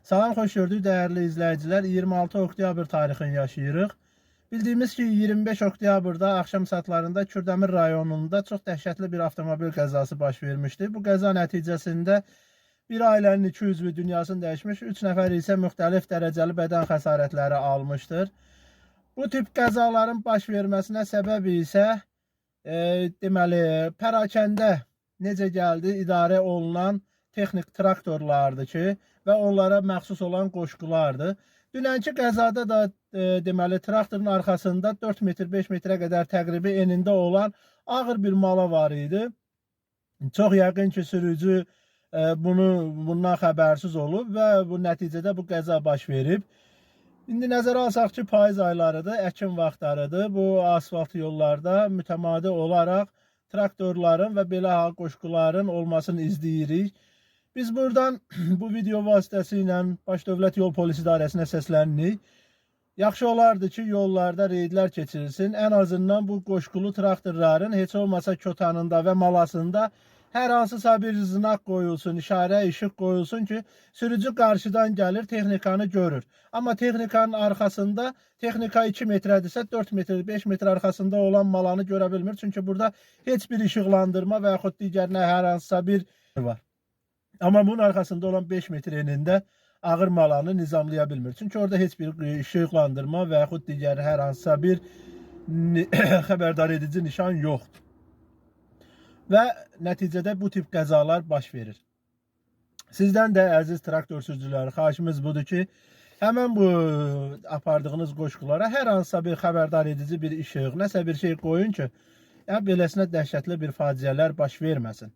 Salam, xoş gördük dəyərli izləyicilər. 26 oktyabr tarixini yaşayırıq. Bildiyimiz ki, 25 oktyabrda axşam saatlarında Kürdəmir rayonunda çox dəhşətli bir avtomobil qəzası baş vermişdi. Bu qəza nəticəsində bir ailənin iki üzvü dünyasını dəyişmiş, 3 nəfər isə müxtəlif dərəcəli bədən xəsarətləri almışdır. Bu tip qəzaların baş verməsinə səbəb isə deməli pərakəndə necə gəldi idarə olunan texnik traktorlardır ki, və onlara məxsus olan qoşqulardır. Dünənki qəzada da deməli traktorun arxasında 4 metr 5 metrə qədər təqribi enində olan ağır bir mala var idi. Çox yəqin ki, sürücü bundan xəbərsiz olub və bu nəticədə bu qəza baş verib. İndi nəzərə alsaq ki, payız aylarıdır, əkin vaxtlarıdır. Bu asfalt yollarda mütəmadi olaraq traktorların və belə hal qoşquların olmasını izləyirik. Biz buradan bu video vasitəsilə Baş Dövlət Yol Polisi İdarəsinə səslənirik. Yaxşı olardı ki, yollarda reydlər keçirilsin. Ən azından bu qoşqulu traktorların heç olmasa kotanında və malasında hər hansısa bir znak qoyulsun, işarə, işıq qoyulsun ki, sürücü qarşıdan gəlir, texnikanı görür. Amma texnikanın arxasında, texnika 2 metrədirsə, 4 metr, 5 metr arxasında olan malanı görə bilmir. Çünki burada heç bir işıqlandırma və yaxud digər nə hər hansısa bir var. Amma bunun arxasında olan 5 metr enində ağır malanı nizamlaya bilmir. Çünki orada heç bir işıqlandırma və yaxud digər hər hansısa bir xəbərdar edici nişan yoxdur. Və nəticədə bu tip qəzalar baş verir. Sizdən də, əziz traktor sürücüləri, xahişimiz budur ki, həmən bu apardığınız qoşqulara hər hansısa bir xəbərdar edici bir işıq, nəsə bir şey qoyun ki, ya beləsinə dəhşətli bir faciələr baş verməsin.